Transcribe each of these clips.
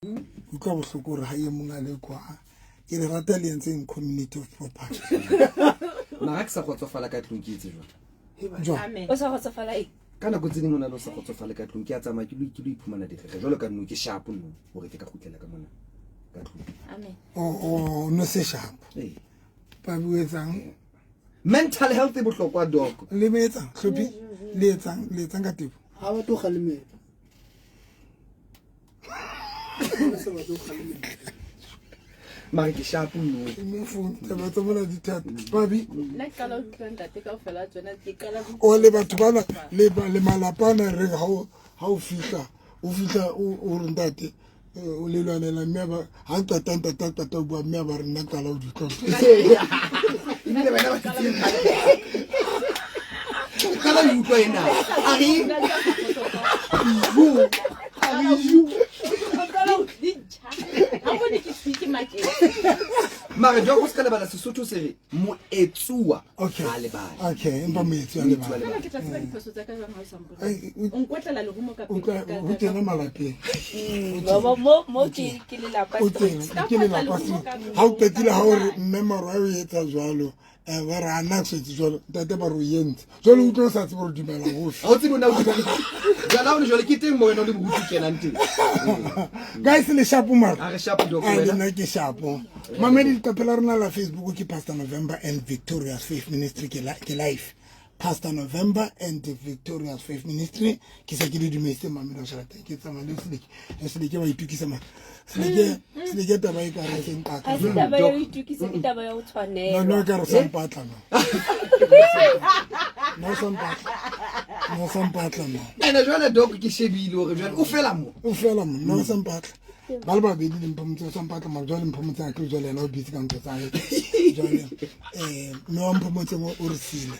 Utlwa bohloko gore ga ye mongwe a le kwa ke le rata le entseng community of property. Mara ke sa kgotsofala ka tlong ke etse jwang? Jwang? O sa kgotsofala eng? Ka nako tse dingwe o na le o sa kgotsofale ka tlong, ke a tsamaya ke lo ke lo iphumana digege jwalo ka nno ke sharp nno gore ke ka kgutlela ka mona ka tlong. Amen. O no se sharp. Ee. Ba buetsang Mental health e bohlokwa doc. Le etsang hlophi le etsang le etsang ka tebo. Ha ba tlo kgalemela. Mare ke sharp nno. Mme phone taba tsa bona di thata. Babi Nna ke qala ho utlwa ntate kaofela tsona ke qala ho o le batho bana le ba le malapa ana re ha o ha o fihla o fihla o re ntate o le lwanela mme ba ha qeta ntate a qeta ho bua mme ba re nna qala ho di utlwa. Ebile bana ba tsitseng o qala ho utlwa ena. A re Yo. A re yo. Ha bone ke tswe ke maketse. Mare doc o se ka lebala Sesotho se re moetsuwa Okay. ha lebale. Okay, empa moetsuwa a Moetsuwa lebale. lebale. Ke tla tseba diphoso tsa ka jwang ha o sa mpolelle. Ai, O nkwetlela lerumo ka pele. Utlwa ho tena malapeng. Ba ba mo mo ke ke lelapa O teng straight. ke lelapa se. Ha o qetile ha o re mme maro o etsa jwalo. Ba re a nna ke setse jwalo ntate ba re o entse. Jwale o utlwa o sa tsebe hore dumela hofe. Ha o tsebe o na o dumela. Jwale ha o le jwale ke teng mo wena o le moruti kenang teng. Guys le sharp mara. A re sharp doc A le wena. nna ke sharp. Mamedi leqephe la rona la Facebook ke Pastor November and Victorious Faith Ministry ke ke live. Pastor November and the Victorious Faith Ministry ke se ke le dumetse mamedi wa tjhelete ke tsamaya le Seleke. Seleke ba itukisa ma. Seleke Seleke taba e ka re se nqaka. Ha se taba ya ho itokisa ke taba ya ho No tshwanelwa. no ka re sa mpatla no. No sa mpatla. No sa mpatla no. Ene jwale doc ke shebile hore jwale o fela mo. O fela mo no sa mpatla. Ba le babedi le mpho motse sa mpatla mara jwale mpho motse a ke jwale yena o busy ka ntho tsa hae. Jwale mme wa mpho motse o re sile.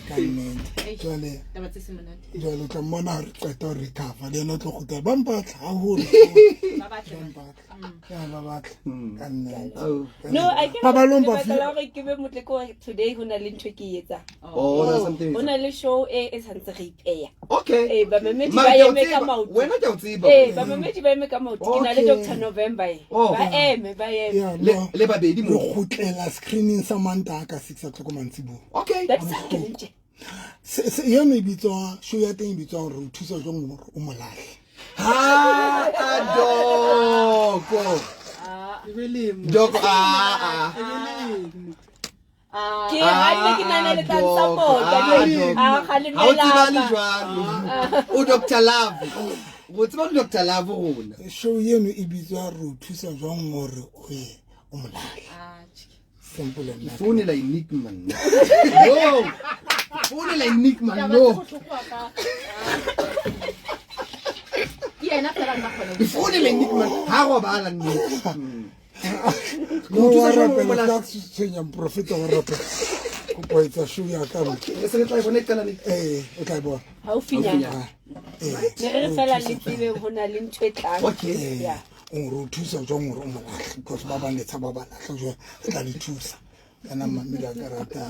Ka nnete. Jwale Taba tse se monate. jwale o tla mmona ha re qeta ho recover le yena o tlo kgutlela. Ba mpatla haholo. Ba batle. Ba mpatla. Ya ba batla ka nnete. Oh. No, I ke Pabalong ba lebaka la hore ke be motle ke hore today ho na le ntho e ke e etsang. Oh, there's something. Ho na le show e e santse re ipeya. Okay. Eh, bamamedi Mara ba ke a o eme ka tseba. maoto. Wena ke a o tseba. Eh, bamamedi ba eme ka maoto. Ke na le Okay. Dr. November e. Oh. Ba eme, ba eme. Yeah, Le no. le babedi Re mo. kgutlela screening sa Mantaha ka 6 o'clock mantsiboya. Okay. That's something. Se se yona e bitswa show ya teng e bitswa hore o thusa jwang hore o mo lahle. Ha a doko. E be lemo. Doko a a. E be lemo. Ke hanne ke nana le tla Doc, support. ah, Doc. A Ha o tsebale kgalemela. jwalo. O Dr. Love. Go tseba le Dr. Love rona. Show eno e bitswa re o thusa jwang hore o ye o mo lahle. Simple and that. Founela Enigma nna. No. Founela Enigma Taba tse no. bohloko wa ka. Ke yena fela nka kgona ho Founela Enigma ha robala nne. No wa thusa jwang hore o mo rapela lahle? ka tshwenya moprofeta wa rapela. Kopo etsa show ya ka mo. Re se re tla e bona e qala neng? O tla e bona. Haufinyana. Haufinyana. Ne re re fela le tsebe ho na le ntho e tlang. Okay. Yeah. O re o thusa jwang hore o mo lahle because ba bang le tshaba ba lahla jwang re tla le thusa. Kana mamedi a ka rata.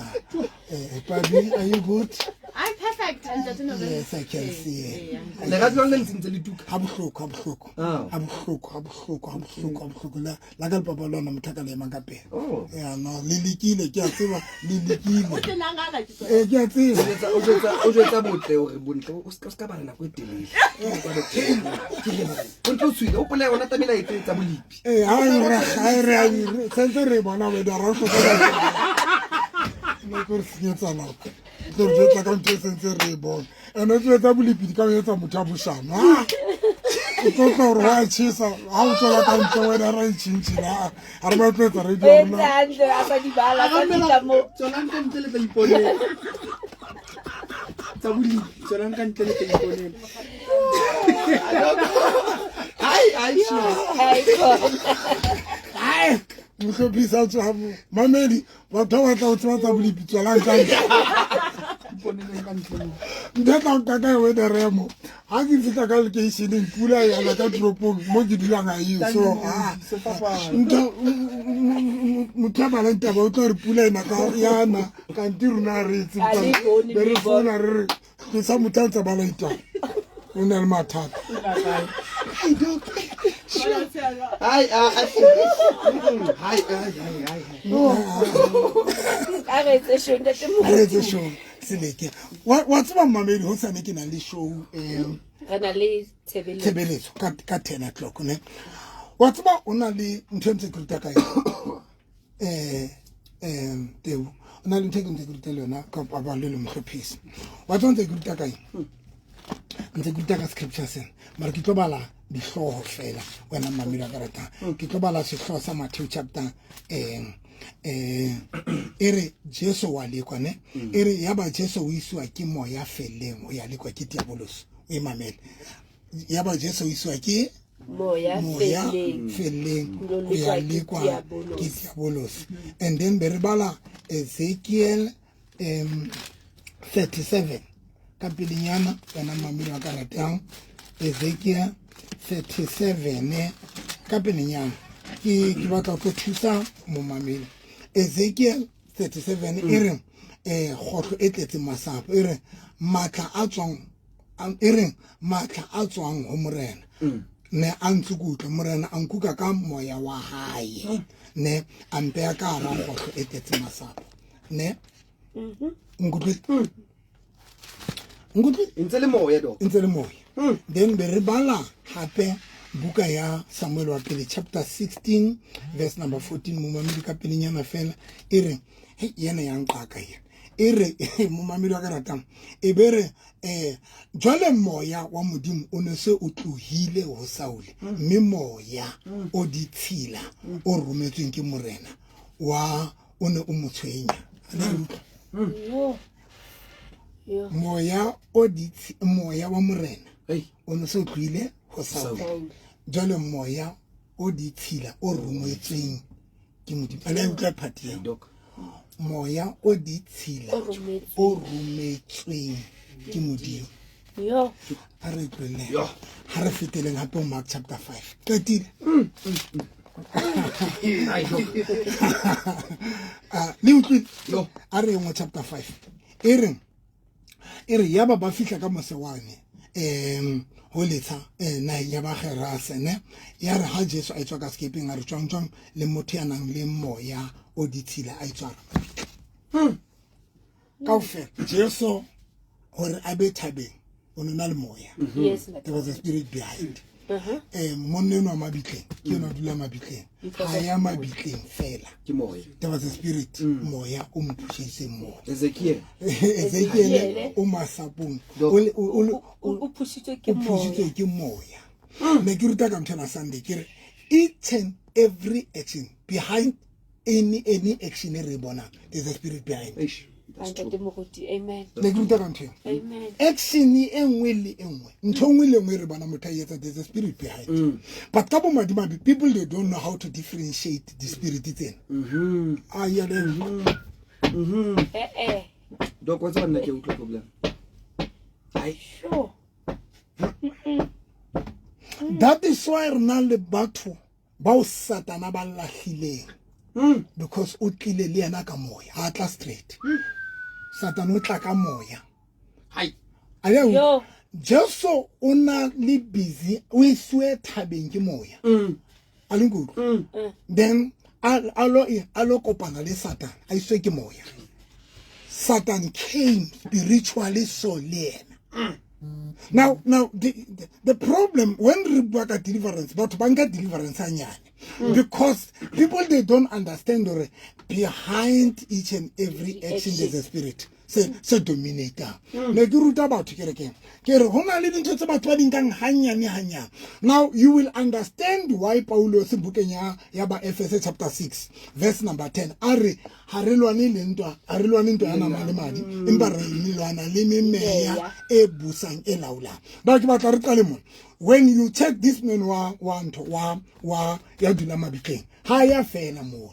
Pabi, are you good? I'm perfect. Ntate November. Yes, I can see. Lerato la lona le ntse le tuka. Ha bohloko, ha bohloko. Ah. Ha bohloko, ha bohloko, ha bohloko, ha bohloko. La la ka le papa lona motho a ka le emang ka pele. Oh. Ya no, le lekile ke a tseba, le lekile. O tenangala ke tsona. Ke a tseba. O jwetsa o jwetsa botle hore bontle o ska bala nako e telele. Bontle o tswile o pola yona tlamehile a etse tsa bolipi. Ha e re ha e re ha e re sentse re bona wena ra hloka. No ke re senyetsa nako. Tlo re jwetsa ka ntho e sentse re e bona. Ene o tlo etsa bolipi di ka o etsa motho a boshano. Ah! O tlo tla hore wa tjhesa ha o tswela ka ntle wena ra itjhintjhina. Ha re ba tlo etsa radio ya Etse rona. hantle a sa di bala, a sa fihla moo. Tswelang ka ntle le tla iponela. Tsa bolipi, tswelang ka ntle le tla iponela. Ai ai sure. Hai, khona. Ai, mohlophisa tswabo. Mamedi, batho ba batla ho tseba tsa bolipi tswelang ka ntle. Iponeleng ka ntle moo. Ntho e tla nka ka weather mo. Ha ke fihla ka lekeisheneng pula ya na ka toropong mo ke dulang ha eyo. So, Sefapano. ntho motho a balang taba o tlo re pula ena ka yana kanti rona re itse Ha le bone, be re le bone. founa re re tlosa motho a ntse bala ditaba. O na le mathata. Ai, doc. Ai, ai, ai, ai, ai, ai. A re etse show ntate A re etse show seleke. Wa tseba mmamedi ho sane ke na le show re na le tshebeletso. Tshebeletso ka 10 o'clock ne. Wa tseba o na le ntho e ntse ke ruta ka yona. Teo, o na le ntho e ke ntse ke ruta le yona ka paballo le mohlophisi. Wa tseba ntse ke ruta ka eng? Ntse ke ruta ka scripture sena. Mara ke tlo bala dihlooho fela wena mmamedi wa ka ratang. Ke tlo bala sehlooho sa Matthew chapter e re Jesu wa lekwa ne. E re yaba Jesu o isiwa ke moya feleng ho ya lekwa ke diabolose. O e mamele. Yaba Jesu o isiwa ke moya feleng feleng Ho ho ya lekwa lekwa ke diabolose. ke diabolose. And then be re bala Ezekiel 37 ka pelenyana wena mmamedi wa ka ratang. Ezekiel 37 ka pelenyana ke batla go thusa momamedi. Ezekiel 37 e re kgohlo e tletseng masapo, e re matla a tswang, e reng matla a tswang ho morena ne a ntse ke utlwa morena a nkuka ka moya wa hae ne a mpeya ka hara kgohlo e tletseng masapo ne. Nkutlwile? Nkutlwile? E ntse le moya, Doc. E ntse le moya. Then be re bala hape buka ya Samuel wa pele chapter 16 verse number 14 momamedi ka pelenyana fela e re hei yena ya nqaka yena e re momamedi wa ka ratang e be re jwale moya wa Modimo o ne se o tlohile ho Saule mme moya o ditshila o rometsweng ke morena wa o ne o mo tshwenya. Yo. Moya o ditshi, moya wa morena o ne se o tlohile ho Saule. Saule. Jwale moya o ditshila o rometsweng ke Modimo. A le utlwa part eo? Doc. Moya o ditshila O rometsweng. o rometsweng ke Modimo. Yo. Ha re tlohelleng. Yo. Ha re feteleng hape ho Mark chapter 5. Qetile. Ai, Doc. Le utlwile? Yo. A re engwe chapter 5. E re yaba ba fihla ka mose wane, ho letsha, naheng ya ba Gerase, ne? Ya re ha Jesu a etswa ka sekepeng, a re tswang tswang le motho ya nang le moya o ditshila a etswa hara mabitla. Kaofela Jesu hore a be thabeng o ne na le moya. Yes, ntate. There was a spirit behind. Monna enwa mabitleng, ke enwa a dula mabitleng. Because Ha of ya mabitleng fela. Ke moya. There was a spirit, moya o mo phušeditseng moo. Ezekiel. Ezekiel o masapong. Doc. O le, o, o le, O, o phušitšwe ke o phušitšwe moya. ke moya. Ne ke ruta ka mthena Sunday ke re each and every action behind any action e re e bonang, there's a spirit behind. Eish, that's true. Ntate Moruti, amen. Ne ke ruta ka ntho eo. Amen. Action e nngwe le e nngwe, ntho e nngwe le nngwe e re bona motho a e etsa, there's a spirit behind. But ka bomadimabe, people they don't know how to differentiate the spirit tsena. A ya le. Doc, wa tseba nna ke utlwa problem. Ai. Sure. That is why re na le batho bao Satana ba lahlileng. Because o tlile le yena ka moya, ha tla straight. Satana o tla ka moya. Hai. A le Yo. Jesu o na le busy, o isiwe thabeng ke moya. A le nkutlwe? Then a lo kopana le Satan, a iswe ke moya. Satan came spiritually so le yena. Now, the problem when re bua ka deliverance, batho ba nka deliverance hanyane. Because people they don't understand hore behind each and every action there's a spirit. Se dominator. Ne ke ruta batho ke re keng? Ke re ho na le dintho tse batho ba di nkang hanyane hanyane. Now you will understand why Paulos bukeng ya ba Efese chapter 6 verse number 10 a re ha re lwane le ntwa, ha re lwane ntwa ya nama le madi, empa re lwana le memeya e busang e laolang. Ba ke batla re qale mona. When you check this man wa wa ntho wa wa ya dula mabitleng, ha ya fela moo.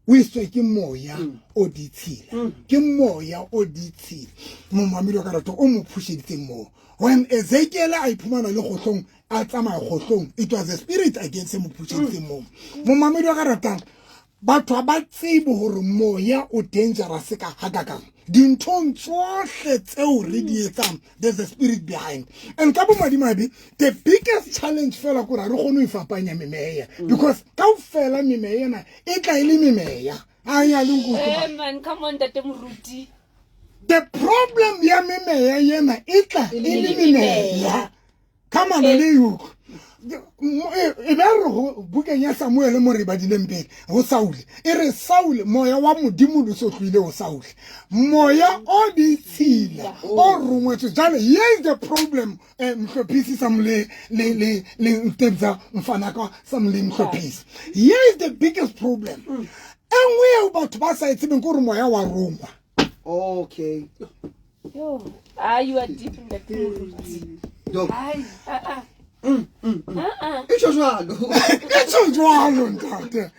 O iswe ke moya o ditshila. Ke moya o ditshila. Momamedi wa ka ratho o mo phušeditseng moo. When Ezekiel a iphumana le kgohlong, a tsamaya kgohlong, it was a spirit against mo phušeditseng moo. Momamedi wa ka ratang, Batho ha ba tsebe hore moya o dangerous ka hakakang. Dinthong tsohle tseo re di etsang, there's a spirit behind. And ka bomadimabe, the biggest challenge fela kore ha re kgone ho ifapanya memeya, because kaofela memeya ena e tla e le memeya. A ya le nkutlwa. Eh man, come on Ntate Moruti. The problem ya memeya ena e tla e le memeya. Come on, le utlwe. E be re go bukeng ya Samuel mo re badileng pele go Saule, e re Saule moya wa Modimo o so tlohile ho Saule, moya o ditshila o rongwetswe. Jwale here is the problem, Mhlophisi Samle le le le Ntebza mfanaka Samle Mhlophisi. Here is the biggest problem. E nngwe eo batho ba sa e tsebeng ke gore moya wa rongwa. Okay. Yo, ah, you are deep in the Moruti. Dog. Ai, ah ah. E tjho jwalo. E tjho jwalo ntate.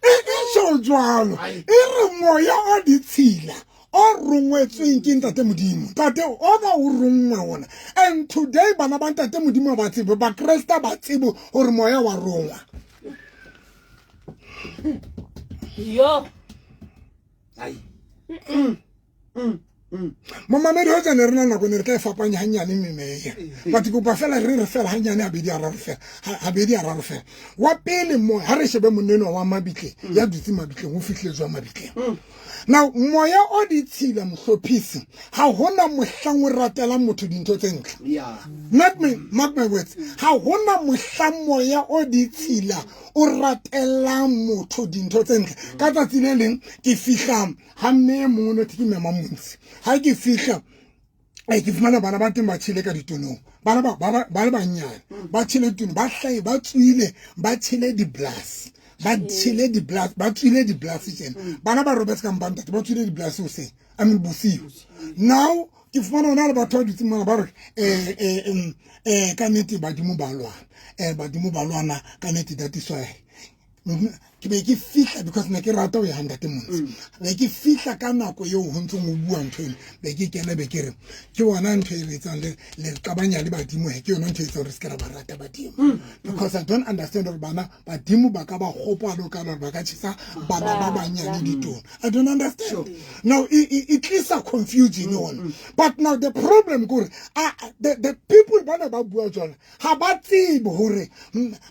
E tjho jwalo. E re moya o ditshila o rongwetsweng ke Ntate Modimo. Ntate o ba o rongwe ona. And today bana ba Ntate Modimo ba tsebe, ba Kreste ba tsebe hore moya wa rongwa. Yo. Ai. Momamedi ho tsene re na nako ne re tla e fapanya hanyane memeya. But ke kopa fela re re fela hanyane habedi a raro fela. Habedi a raro fela. Wa pele mo ha re shebe monneno wa mabitleng, ya dutse mabitleng, o fihlile jwa mabitleng. Now moya o ditshila mohlophisi ha hona mohlang o ratelang motho dintho tse ntle. Yeah. Not me, mark my words. Ha hona mohlang moya o ditshila o ratelang motho dintho tse ntle. Ka tsatsi le leng ke fihla ha mme mong o ke mema montsi. Ha ke fihla ke fumana bana ba teng ba tjhele ka ditonong. Bana ba ba le banyane ba tjhele ditonong, ba hlae ba tswile, ba tjhele di-blast. Ba tjhele di-blast, ba tswile di-blast tjena. Bana ba robetse ka mpa ntate, ba tswile di-blast hoseng. I mean bosiu. Now ke fumana hona le batho ba dutseng mona ba re ka nnete badimo ba lwana. Badimo ba lwana ka nnete, that is why ke be ke fihla because ne ke rata ho ya ha Ntate Montsi. Be ke fihla ka nako eo ho ntsong ho bua ntho eno, be ke kena be ke re ke yona ntho e re etsang le le qabanya le badimo, he ke yona ntho e etsang re se ke ra ba rata badimo. Because I don't understand hore bana badimo ba ka ba kgopo a lokana hore ba ka tjhesa bana ba banyane ditone. I don't understand. Now it tlisa confusion yona. But now the problem ke hore the people bana ba bua jwalo ha ba tsebe hore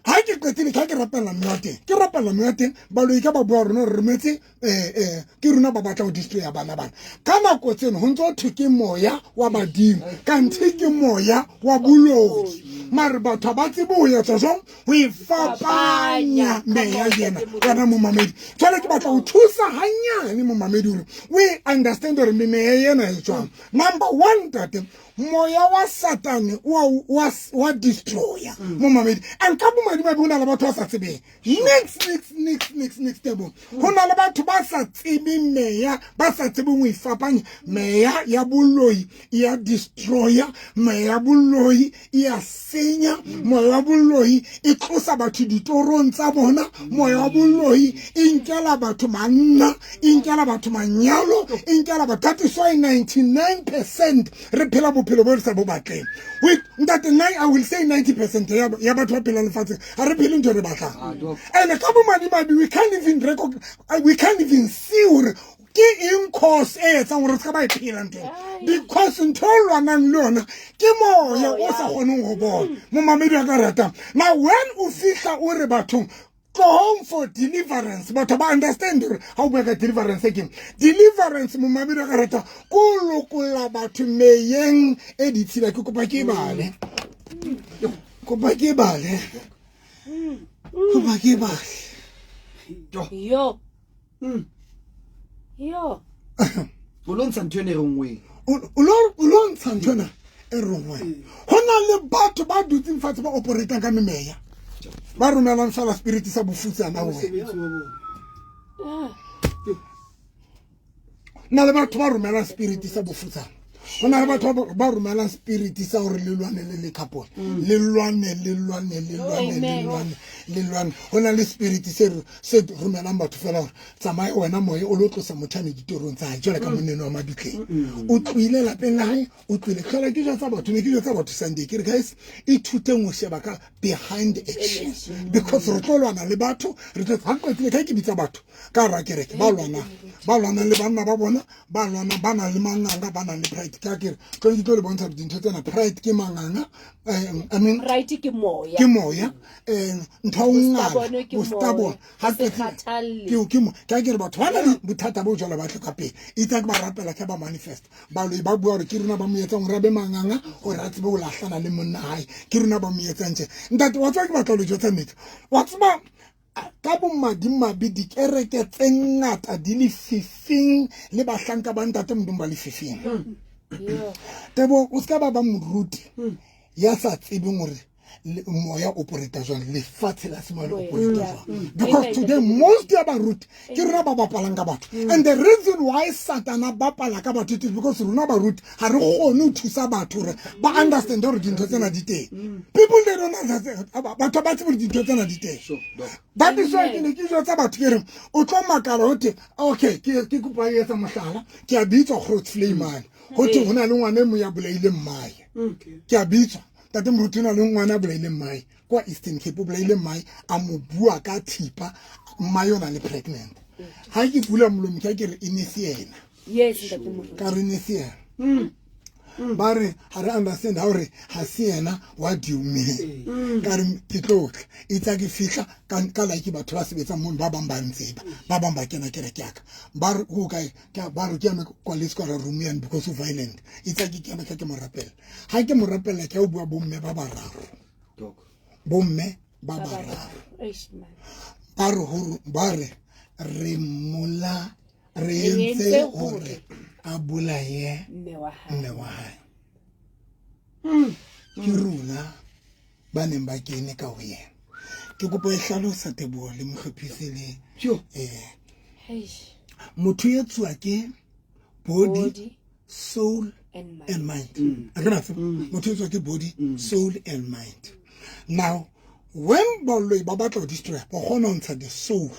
ha ke qetile ka ke rapella mme wa teng, ke rapella mme wa teng, baloi ka ba bua rona re rometse ke rona ba batla ho destroy bana bana. Ka nako tseno ho ntso thwe ke moya wa badimo, kanthe ke moya wa boloi. Mare batho ha ba tsebe ho etsa jwang, ho e fapanya meya ena. Wena momamedi, jwale ke batla ho thusa hanyane momamedi hore o e understand hore meya ena e jwang. Number one, ntate, moya wa Satane wa destroyer momamedi. And ka bomadimabe ho na le batho ba sa tsebeng. Nix nix nix nix nix tebo. Ho na le batho ba sa tsebeng meya, ba sa tsebeng ho ifapanya. Meya ya boloi ya destroyer, meya ya boloi ya senya, moya wa boloi e tlosa batho ditorong tsa bona, moya wa boloi e nkela batho manna, e nkela batho manyalo, e nkela batho. That is why 99% re phela bophelo bo re sa bo batleng. Wait, ntate, I will say 90% ya batho ba phelang lefatsheng ha re phele ntho re batlang. And ka bomadimabe we can't even we can't even see hore ke eng cause e etsang hore re ska ba e phela ntho ena. Because ntho e lwanang le yona ke moya o sa kgoneng ho bona. Momamedi wa ka ratang. Now when o fihla o re bathong tlohong for deliverance, batho ba understand hore ha o bua ka deliverance ke eng. Deliverance momamedi wa ka ratang ko lokolla batho meyeng e ditshila. Ke kopa ke bale. Kopa ke bale. Kopa ke bale. Yo. Yo. O lo ntsha ntho ena e rongweng. O lo ntsha ntho ena e rongweng. Ho na le batho ba dutseng fatshe ba operatang ka memeya. Ba romelang fela spirit sa bofutsana ho wena. Na le batho ba romelang spirit sa bofutsana. Go na le batho ba romelang spirit sa gore le lwane le le couple, le lwane, le lwane, le lwane, le lwane, le lwane. Go na le spirit se se romelang batho fela gore tsamaye wena moya o lo tlosa motho ane ditorong tsa hae, jwale ka monneno wa mabitleng o tlohile lapeng la hae, o tlohile. Tlhola ke jwetsa batho, ne ke jwetsa batho Sunday, ke re guys, ithuteng ho sheba ka behind action, because re tlo lwana le batho, re tlo ha qetile ka ke bitsa batho ka hara kereke ba lwana, ba lwana le banna ba bona, ba lwana, ba nang le manganga, ba nang le pride. Ka ke re tlo ke tlo le bontsha dintho tsena. Pride ke manganga, I mean, Pride ke moya. Ke moya, ntho ya ho ngala, Bo ke bo stubborn. moya. Ha Se qetile- kgathalle. Ke mo ka ke re batho ba na le bothata bo jwalo, ba tle ka pele itse ke ba rapela, ke ba manifest. Baloi ba bua gore ke rona ba mo etsang gore a be manganga, gore a tsebe ho lahlana le monna hae, ke rona ba mo etsang tje. Ntate wa tseba, ke batla ho le jwetsa nnete, wa tseba ka bomadimabe dikereke tse ngata di lefifing, le bahlanka ba ntate Modimo ba lefifing. Tebo, o ska ba ba moruti ya sa tsebeng hore moya o operata jwang, lefatshe la semoya le operata jwang, because today most ya baruti ke rona ba bapalang ka batho. And the reason why Satana bapala ka batho, it is because rona baruti ha re kgone ho thusa batho hore ba understand hore dintho tsena di teng. People, they don't understand. Batho ba tsebe hore dintho tsena di teng. Sure, doc. That is why ke ne ke jwetsa batho, ke re o tlo makala hote okay, ke kopa e etsa mohlala. Ke a bitswa Grootvlei mane, ho thwe ho na le ngwana e mong ya bolaile mmae. Ke a bitswa, tate moruti, o na le ngwana a bolaile mmae kwa Eastern Cape, o bolaile mmae, a mo bua ka thipa, mmae o na le pregnant. Ha ke bula molomo, ke ha ke re e ne se yena. Yes, ntate moruti. Ka re ne se yena. Ba re ha re understand ha hore ha se yena, what do you mean? Ka re ke tlo tla. Itse ke fihla ka like batho ba sebetsang mono, ba bang ba ntseba, ba bang ba kena kereke ya ka. Ba re ho kae? Ba re ke eme kwa le square room yane because o violent. Itse ke kena ka ke mo rapela. Ha ke mo rapela, ke a bua bomme ba bararo. Doc. Bomme ba Ba bararo. bararo. Eish, man. Ba re ho ba re re mola re Re entse entse hore hore a bolaye mme wa hae. Mme wa hae. Ke rona ba neng ba kene ka ho yena. Ke kopo e hlalosa, Teboho le Mokgephisi le Sure. Eish. motho e etsuwa ke body, Body soul and mind. and mind. A ke na tseba? Motho e etsuwa ke body, soul and mind. Now when baloi ba batla ho destroy, ba kgona ho ntsha the soul,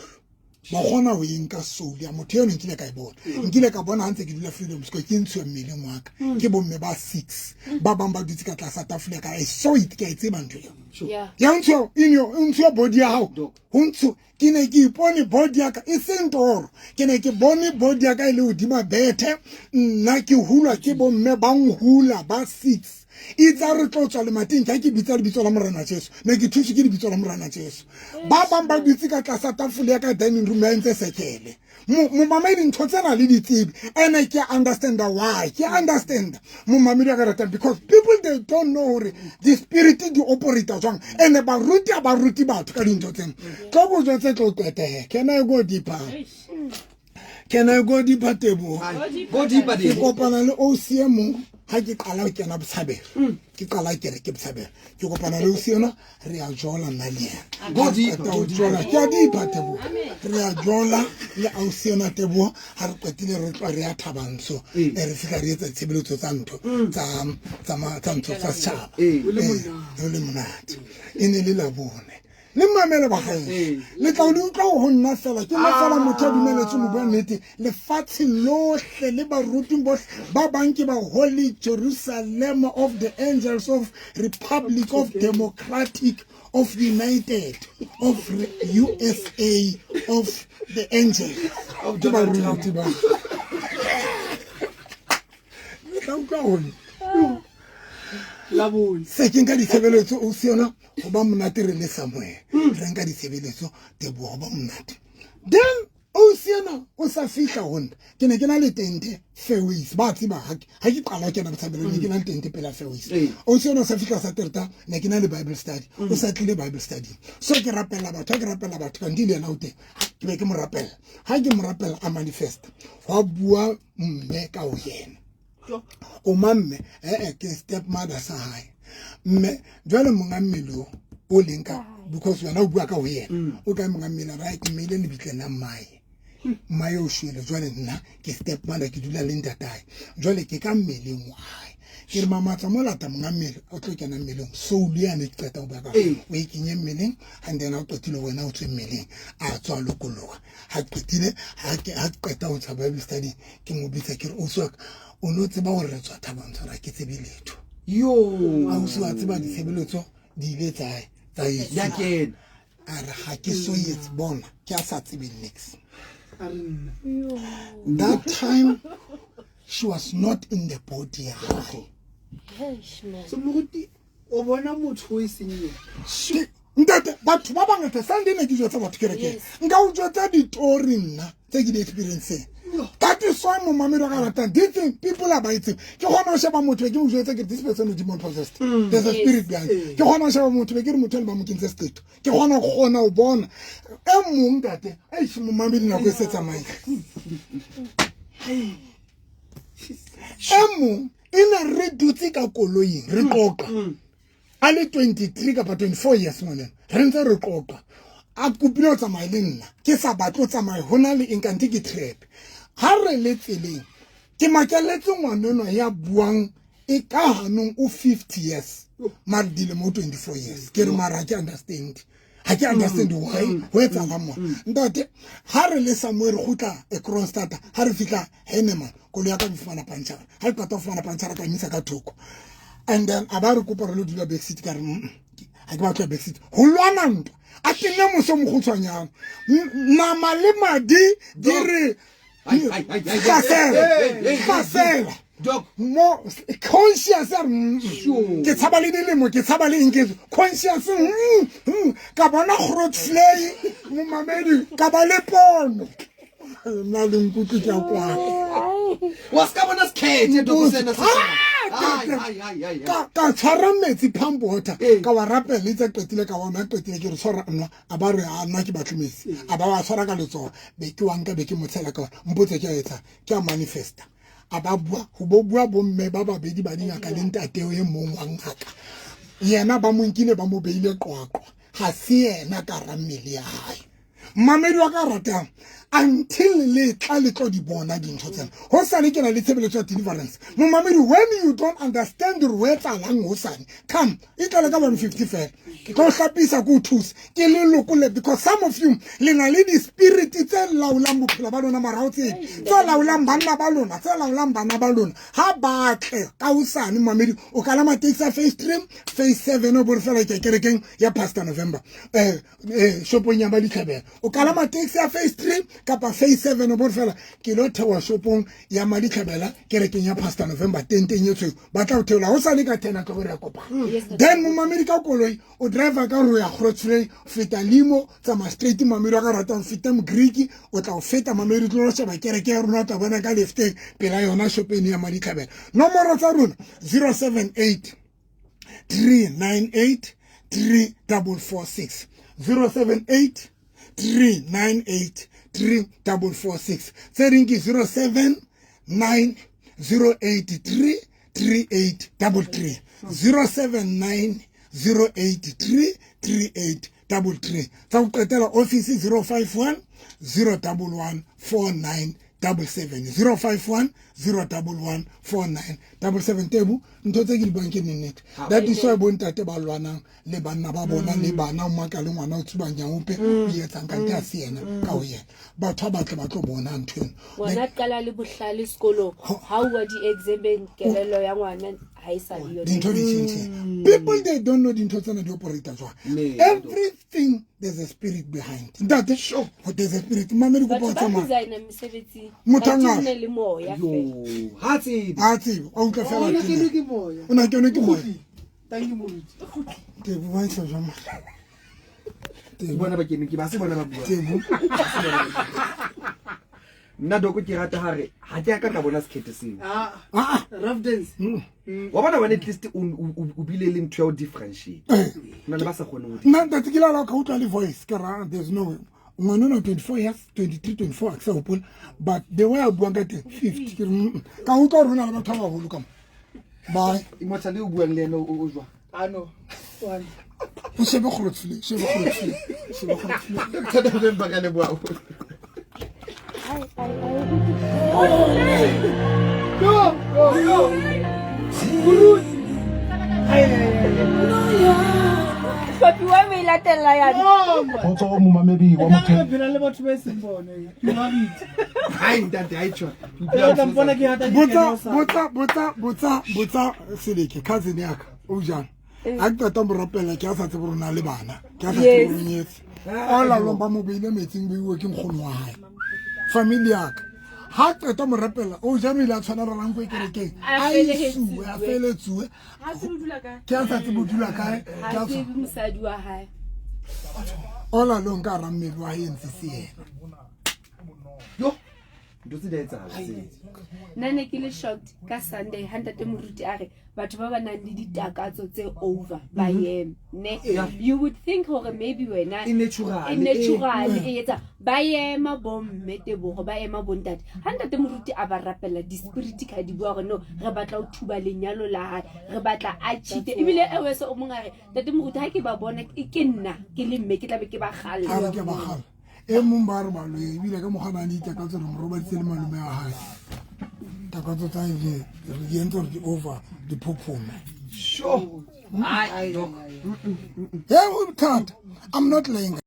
ba kgona ho e nka soul ya motho eno. Nkile ka e bona, nkile ka bona ha ntse ke dula Freedom Square, ke ntshuwa mmeleng wa ka ke bomme ba six, ba bang ba dutse ka tlasa tafole ya ka. I saw it, ke a e tseba ntho eo. Yeah. Ya ntshuwa in your, ntshuwa body ya hao. Doc. Ho ntsho ke ne ke ipone body ya ka, e seng toro, ke ne ke bone body ya ka e le hodima bethe, nna ke hulwa ke bomme, ba nhula ba six. Itse re tlo tswa lemating, ka ke bitsa lebitso la Morena Jesu, ne ke thuswe ke lebitso la Morena Jesu. Ba bang ba dutse ka tlasa tafole ya ka dining room ya entse sekele. Momamedi, ntho tsena le ditsebi, ene ke understanda why, ke understanda momamedi wa ka ratang, because people, they don't know hore di-spirit di operata jwang, ene baruti ha ba rute batho ka dintho tsena. Tlo ko jwetse, tlo qetehe. Can I go deeper? Can I go deeper, Teboho? Go deeper, Ke Dave. kopana le OC e mong ha ke qala ho kena Botshabelo, ke qala kereke Botshabelo, ke kopana le OC ena, re a jola nna le yena. Go deeper, Qeta ho go deeper. jola, ke a deeper, Teboho. Re a jola le ausi ena, Teboho. Ha re qetile, re tloha re ya Thabantsho, e re fihla re etsa ditshebeletso tsa ntho tsa ntho tsa setjhaba. Ho le monate, e ne le Labone. Le mamele bagaetsho, le tla o le utlwa ho nna fela, ke nna fela motho a dumeletsweng ho bua nnete lefatshe lohle le baruting bohle ba bang ke ba Holy Jerusalem of the Angels of Republic of Democratic of United of USA of the Angels. Of Ke Donald baruti Trump. ba le tla utlwa ho nna. Labone. Se ke nka ditshebeletso o se yona ho ba monate, re le somewhere re nka ditshebeletso, Teboho, ho ba monate. Then o se yena o sa fihla ho nna, ke ne ke na le tente Fairways, ba tseba ha ke qala ho kena Botshabelo, ne ke na le tente pela Fairways. O se yena o sa fihla Saterta, ne ke na le Bible study, o sa tlile Bible study. So ke rapella batho, ha ke rapella batho, kanti le yena o teng, ke be ke mo rapella. Ha ke mo rapella, a manifest, hwa bua mme ka ho yena. O mamme, ke step mother sa hae mme jwale monga mmele o o leng ka, because wena o bua ka ho yena, o kae monga mmele? Right, mmele lebitleng la mmae. Mma yo o shwele, jwale nna ke step mother, ke dula le ntatae, jwale ke ka mmeleng wa hae. Ke re mamatla mo lata monga mmele o tlo kena mmeleng, soul yane ke qeta ho bua ka o e kenye mmeleng, and then ha o qetile wena o tswe mmeleng. A tswa lokoloha. Ha qetile, ha ke ha qeta ho tswa Bible study, ke mo bitsa ke re, ausi wa ka, o no tseba hore re tswa Thabantsho, ra ke tsebe letho. Yo. Ausi wa tseba ditshebeletso di ile tsa Ya etsuwa. kena. A re ha ke so etse bona, ke a sa tsebe niks. A re nna. That time she was not in the body ya hae. Eish, man. So moruti o bona motho o e seng yena. Ntate, batho ba bangata Sunday ne ke jwetsa batho kerekeng. Yes. Nka o jwetsa ditori nna tse ke di experienceng. That is why momamedi wa ka ratang this thing, people are ba itseng. Ke kgona ho sheba motho be ke mo jwetsa ke re this person is demon possessed. There's a Yes. spirit behind. Ke kgona ho sheba motho be ke re motho ene ba mo kentse seqetho. Ke kgona ho bona. E mong ntate, eish momamedi nako e se tsamaile. E mong e ne re dutse ka koloing re qoqa. A le 23 kapa 24 years ngwaneno, re ntse re qoqa. A kopile ho tsamaya le nna, ke sa batle ho tsamaya, ho na le eng kante ke trap. Ha re le tseleng, ke makelletse ngwanenwa ya buang e ka hanong o 50 years, mare dilemo o 24 years. Ke re mara ha ke understand. Ha ke understand why ho etsahalang mona. Ntate, ha re le somewhere re kgutla e Kroonstad, ha re fihla Heinemann, koloi ya ka ke fumana puncture. Ha ke qeta ho fumana puncture ka emisa ka thoko. And then a ba re kopa re lo dula back seat, ka re ha ke batla back seat. Ho lwana ntwa. A tenne moso o mokgutshwanyane. Nama le madi di re Ai, ai, ai, ai, hlasela, ai, ai, ai, hlasela. Doc. Mo conscious ya re, Sure. ke tshaba le dilemo, ke tshaba le eng, ke conscious, ka bona Grootvlei, momamedi, ka ba le pono. Nna le nkutlwe ke a kwala. Wa ska bona sekhethe, Doc, sena se Ah, Ai, ai, ai, ai, ai. Ka tshwara metsi pump water, Ee. ka wa rapela itse qetile, ka wa nwa qetile, ke re tshwara nwa, a ba re a nna ke batle metsi, a ba wa tshwara ka letsoho, be ke wa nka, be ke mo tshela ka ona. Mpotse ke a etsa, ke a manifesta. A ba bua, ho bo bua bomme ba babedi ba dingaka le ntate e mong wa ngaka. Yena ba mo nkile ba mo beile Qwaqwa. Ha se yena ka hara mmele ya hae. Mamedi wa ka ratang, until le tla le tlo di bona dintho tsena. Hosane ke na le tshebeletso ya deliverance. Momamedi, when you don't understand hore ho etsahalang hosane, come, e tlale ka 150 fela. Ke tlo hlapisa ke o thuse, ke le lokolle, because some of you le na le di-spirit tse laolang bophelo ba lona mara ha o tsebe, tse laolang banna ba lona, tse laolang bana ba lona. Ha ba tle ka hosane, momamedi, o kalama taxi ya phase 3, phase 7, o bo re fela ke kerekeng ya Pastor November. Shopong ya Maditlhabela. O kalama taxi ya phase 3 kapa phase 7, o bo re fela ke lo theoha shopong ya Maditlhabela kerekeng ya Pastor November, tenteng e tshweu. Ba tla o theola hosane ka 10 o'clock re ya kopana. Yes, Then momamedi ka koloi o driver ka hore o ya Grootvlei, feta limo, tsamaya straight, momamedi wa ka ratang feta Mogriki, o tla o feta momamedi, o tlo sheba kereke ya rona, o tla bona ka lefteng pela yona shopeng ya Maditlhabela. Nomoro tsa rona 078 398 3446, 078 398 3446. Tse ding ke 079 083 3833, 079 083 3833. Tsa ho qetela office 051 011 4977, 051 011 4977. Tebu, ntho tse ke di buang ke nnete. That is why bontate ba lwanang le banna ba bona le bana, o maka le ngwana o tsubang nyaope, o etsang kante ha se yena ka ho yena. Batho ba batle ba tlo bona ntho eno. Ngwana qala le bohlale sekolong, ha o wa di-exameng, kelello ya ngwana ha e sa le yone. Dintho di tjhentjhe. People, they don't know dintho tsena di operate jwang. Ne, Everything, there's a spirit behind. Ntate, there's a spirit. Mamedi kopa Batho o ba tsamaya. designer mesebetsing, Motho a ba ngata. tenne le moya Yo, fela. ha tsebe. Ha tsebe, o utlwa fela O na tena. kenwe ke moya. O na kenwe ke moya. Thank you, moruti. Tebu, ba etsa jwang mara? Ke bona ba kenwe ke ba se bona ba bua. Tebu. Nna Doko ke rata hare ha ke a ka ka bona sekhethe seo. Ah, Ah, rough dance. Wa bona wena at least o bile le ntho ya ho differentiate. Hona le ba sa kgoneng ho di- Nna ntate ke lala ka utlwa le voice ke ra there's no way. Ngwana ona 24 years, 23, 24, ha ke sa hopola, but the way a buang ka teng 50 ke re, Ka utlwa hore ho na le batho ba baholo ka mo. Bye. Immortal eo o buang le yena o jwang? Ah, no. One. O shebe Grootvlei, shebe Grootvlei, shebe Grootvlei. Doctor November ka leboha haholo. Ai, ai, ai. Yo, yo, yo. Moruti. Ai, ai, ai. Hlophi wa me e latella yane. No, man. Kgotso o momamedi wa Ekare re motheo phela le batho ba e seng bone. Ke worried. Hai ntate hai tjho. O tla mpona ke hata Botsa dikeno sa. botsa botsa botsa botsa Seleke cousin ya ka o jang. Ha ke qeta mo rapela ke a sa tsebe hore o na le bana. Ke a sa tsebe hore o nyetse. All along ba mo beile metsing beiwe ke nkgono wa hae. Family ya ka. Ha qeta mo rapela o jang o ile a tshwana ralang ko kerekeng. A A felehetsuwe. isuwe a feletsuwe. Ha se o dula kae? Ke a sa tsebe o dula kae. Ke Ha a tsebe mosadi wa hae. All along ka hara mmele wa hae ntse se yena. Yo. Ntho tse di a etsahala tse. Nna ne ke le shocked ka Sunday ha ntate moruti a re batho ba ba nang le ditakatso tse over ba eme ne. You would think hore maybe wena E natural. e natural e etsa ba ema bomme Tebogo ba ema bontate ha ntate moruti a ba rapella di-spirit ka di bua hore no re batla ho thuba lenyalo la hae re batla a cheat-e ebile e wese o mong a re ntate moruti ha ke ba bona ke nna ke le mme ke tlabe ke ba A re kgalla ke ba kgalla. E mong ba re baloi ebile ka mokgwa na le ditakatso re mo robaditse le malome a hae. Takatso tsa hae di di entse hore di over di phophome. Sure. Hai. Hey, o thata. I'm not lying.